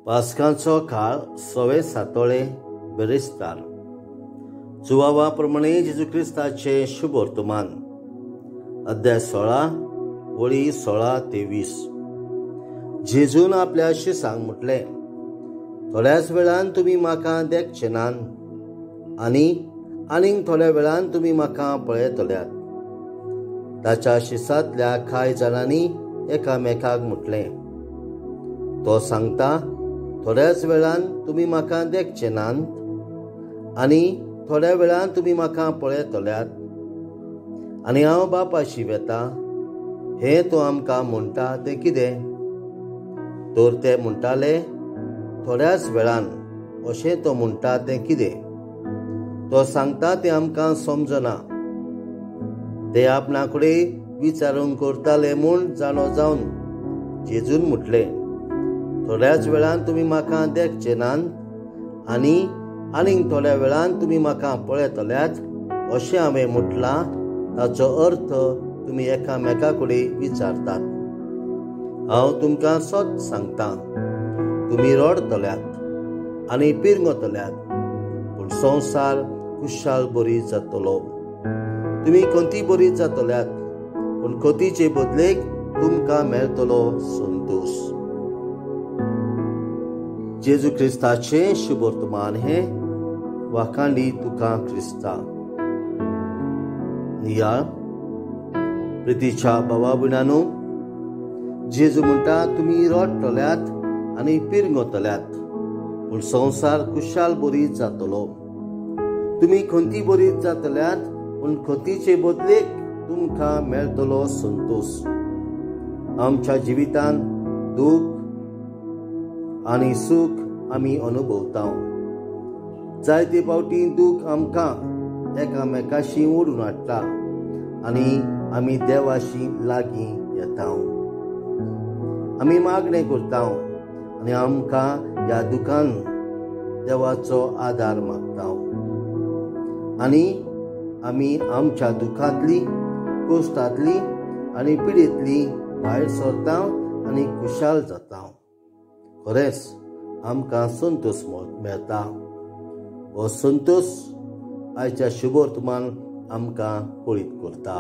पास्कांचो काळ सवे सातोळे बिरेस्तार. जुवावा प्रमाणे जेजू क्रिस्ताचे शुभवर्तमान, अध्याय 16 वळी 16 ते 20. जेजून आपल्या शिसांक म्हटलें, थोड्याच वेळान तुमी म्हाका देखचे नात आनी आनीक थोड्या वेळान तुमी म्हाका पळयतल्यात. ताच्या शिसांतल्या कांय जाणांनी एकामेकाक म्हटलें, तो सांगता थोड्याच वेळान तुमी म्हाका देखचे नात आनी थोड्या वेळान तुमी म्हाका पळयतल्यात आनी हांव बापाशी वेता, हें तो आमकां म्हणटा तें कितें? तर ते म्हणटाले, थोड्याच वेळान अशें तो म्हणटा तें कितें? तो सांगता तें आमकां समजना. ते आपणा कडेन विचारून करताले म्हूण जाणो जावन जेजून म्हटलें, थोड्याच वेळान तुमी म्हाका देखचे नात आनी आनीक थोड्या वेळान तुमी म्हाका पळयतल्यात अशें हांवें म्हटलां, ताचो अर्थ तुमी एकामेका कडेन विचारतात. हांव तुमकां सत सांगता, तुमी रडतल्यात आनी पिरंगतल्यात, पूण संवसार खुशाल बरी जातलो. तुमी खंती बरी जातल्यात, पूण खंतीचे बदलेक तुमकां मेळटलो संतोश. जेजू क्रिस्ताचें शुभवर्तमान हें. वाखांडी तुका क्रिस्ता. नियाळ. प्रितीच्या भावा भयणांनो, जेजू म्हणटा तुमी रडटल्यात आनी पिरंगतल्यात, पूण संवसार खुशाल बरी जातलो. तुमी खंती बरी जातल्यात, पूण खंतीचे बदलेक तुमकां मेळटलो संतोश. आमच्या जिवितांत दूख आनी सूख आमी अनुभवता. जायते फावटी दूख आमकां एकामेकाशी ओडून हाडटा आनी आमी देवाशी लागीं येता. आमी मागणें करता आनी आमकां ह्या दुखान देवाचो आदार मागता आनी आमी आमच्या दुखांतली, कश्टांतली आनी पिडेंतली भायर सरता आनी खुशाल जाता. खरेंच आमकां संतोश मेळटा. हो संतोश आयच्या शुभवर्तमान आमकां कळीत करता.